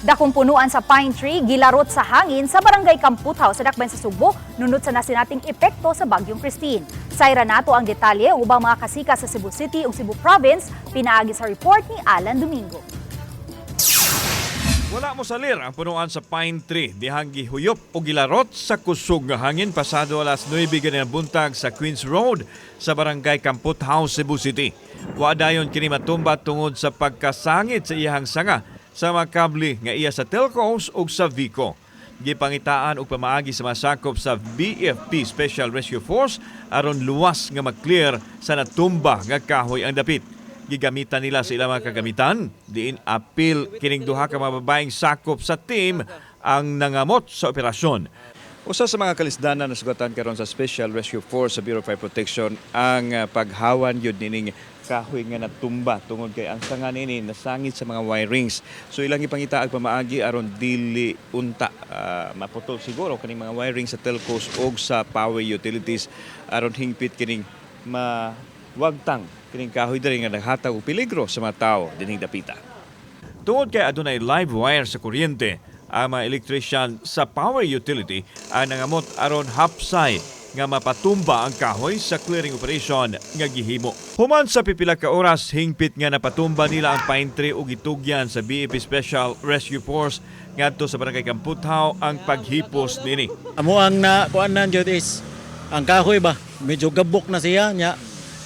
Dakong punuan sa pine tree gilarot sa hangin sa Barangay Kamputhaw sa Dakbayan sa Sugbo nunot sa nasinating epekto sa Bagyong Kristine. Sayra nato ang detalye ug ubang mga kasika sa Cebu City ug Cebu Province pinaagi sa report ni Alan Domingo. Wala mo salir ang punuan sa pine tree dihang gihuyop o gilarot sa kusog nga hangin pasado alas 9 ganinang buntag sa Queens Road sa Barangay Kamputhaw, Cebu City. Wa dayon kini matumba tungod sa pagkasangit sa iyahang sanga sa mga kable nga iya sa Telcos ug sa Vico. Gipangitaan og pamaagi sa masakop sa BFP Special Rescue Force aron luwas nga maklear sa natumba nga kahoy ang dapit. Gigamitan nila sa ilang mga kagamitan, diin apil kining duha ka mga babaeng sakop sa team ang nangamot sa operasyon. Usa sa mga kalisdanan na sugatan karon sa Special Rescue Force sa Bureau of Fire Protection ang paghawan yun nining kahoy nga natumba tungod kay ang sanga nini nasangit sa mga wirings. So ilang ipangita ang pamaagi aron dili unta maputol siguro kaning mga wirings sa telcos og sa power utilities aron hingpit kining mawagtang kining kahoy diri nga naghatag og peligro sa mga tawo dinhing dapita. Tungod kay adunay live wire sa kuryente, ang mga electrician sa power utility ang nangamot aron hapsay nga mapatumba ang kahoy sa clearing operation nga gihimo. Human sa pipila ka oras, hingpit nga napatumba nila ang pine tree ug gitugyan sa BFP Special Rescue Force ngadto sa Barangay Kamputhaw ang paghipos nini. Amo ang na kuan na jud is ang kahoy ba, medyo gabok na siya nya,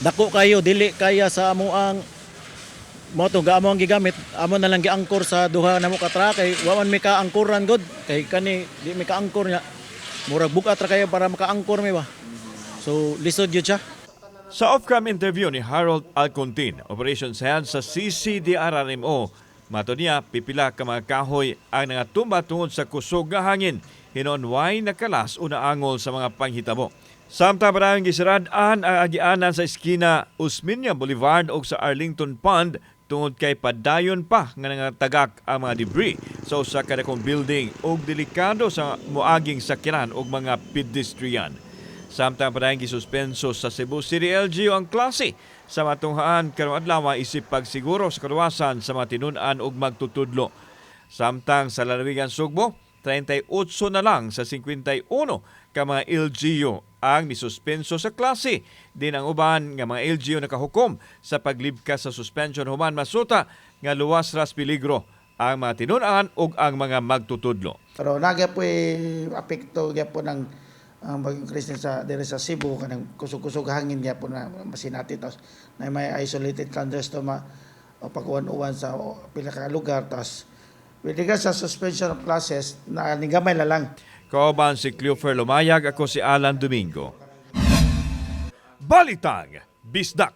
dako kayo, dili kaya sa amo ang mo to ga amo ang gigamit, amo na lang giangkor sa duha namo ka truck kay wa man mi kaangkoran gud, kay kani di mi kaangkor nya, murag bukat ra kayo para makaangkor mi ba, so lisod jud siya. Sa off-cam interview ni Harold Alcontin, Operations Head sa CCDRRMO, mato niya pipila ka mga kahoy ang nangatumba tungod sa kusog nga hangin, hinon way nakalas o naangol sa mga panghitabo. Samtang maraming gisirad-an ang agianan sa eskina Osmeña Boulevard o sa Arlington Pond tungod kay padayon pa nga nangatagak ang mga debris sa usa ka dakong building ug delikado sa moaging sakyanan og mga pedestrian. Samtang padayon gisuspenso sa Cebu City LGU ang klase sa matunghaan karong adlaw isip pagsiguro sa kaluwasan sa mga tinun-an ug magtutudlo. Samtang sa lalawigan Sugbo, 38 na lang sa 51 ka mga LGU ang misuspenso sa klase. Din ang uban nga mga LGU nakahukom sa paglibkas sa suspension human masuta nga luwas ras peligro ang mga tinun-an ug ang mga magtutudlo. Pero nagya po apekto gyapon ng ang Bagyong Kristine sa diri sa Cebu, kanang kusog-kusog hangin gyapon na masinati, tapos na may isolated thunderstorm o pag-uwan-uwan sa pila ka lugar, tapos with regards sa suspension of classes na nigamay na lang. Kauban si Cleofer Lumayag, ako si Alan Domingo. Balitang Bisdak.